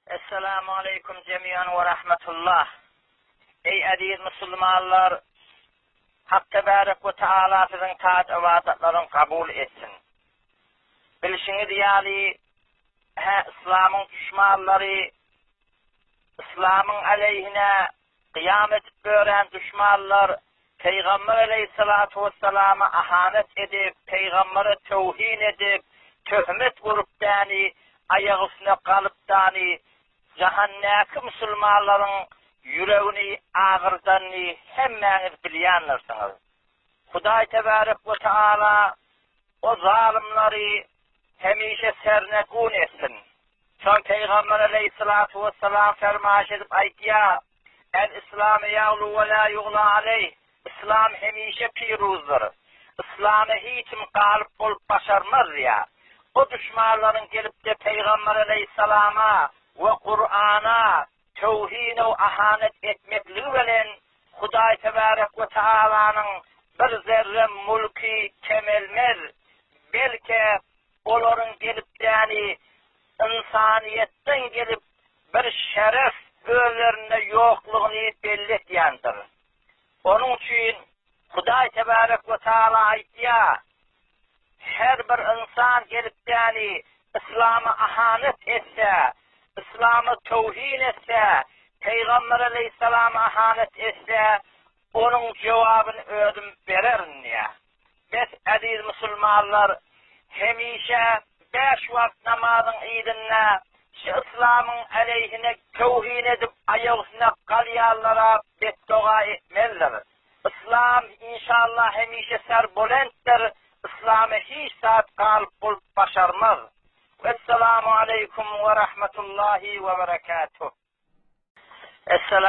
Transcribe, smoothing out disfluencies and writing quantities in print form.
Essalamu aleýkum jemian we rahmetullah. Eý eziz musulmanlar, Hak tebärek we taala siziň taat ybadatlaryň kabul etsin. Bilşiňiz ýaly, hä yslamyň duşmanlary yslamyň aleýhine Kyýam edip ýören duşmanlar Pygamber aleýhissalatu wessalama ahanet edip, Pygambere töwhin edip, töhmet urup däni, aýak üstüne galyp däni, jahannäki musulmanlaryň ýüregini agyrdanyny hemmäňiz bilýändirsiňiz. Hudaý tebärek we taala o zalymlary hemişe sernegun etsin. Soň Pygamber aleýhissalatu wessalam fermaýyş edip aýdýar, El-Islamu ýaglu we la ýugla aleýh, Yslam hemişe piruzdyr. Yslama hiç kim galyp bolup başarmaz diýýär. O duşmanlaryň gelip-de Pygamber aleýhissalama we Kurana töwhin-u ahanet etmekligi bilen Hudaý tebärek we tagalanyň bir zerre mulki kemelmez, belke Olaryň gelipdäni ynsanyýetden gelip bir şeref özlerinde ýoklugyny belli etýändir. Onuň üçin Hudaý tebärek we taala aýtýar, Her bir ynsan gelipdäni yslama ahanet etse, yslama töwhin etse, Pygamber aleýhissalama ahanet etse, onuň jogabyny özüm bererin diýýär. Bes eziz musulmanlar hemişe bäş wagt namazyň yzynda şu yslamyň aleýhine töwhin edip aýak üstüne galýanlara betdoga etmelidir. Yslam inşallah hemişe serbolentdir yslama hiç zat galyp bolup başarmaz. Wessalamu aleýkum we rahmetullahi we berekatuh. Essalamu.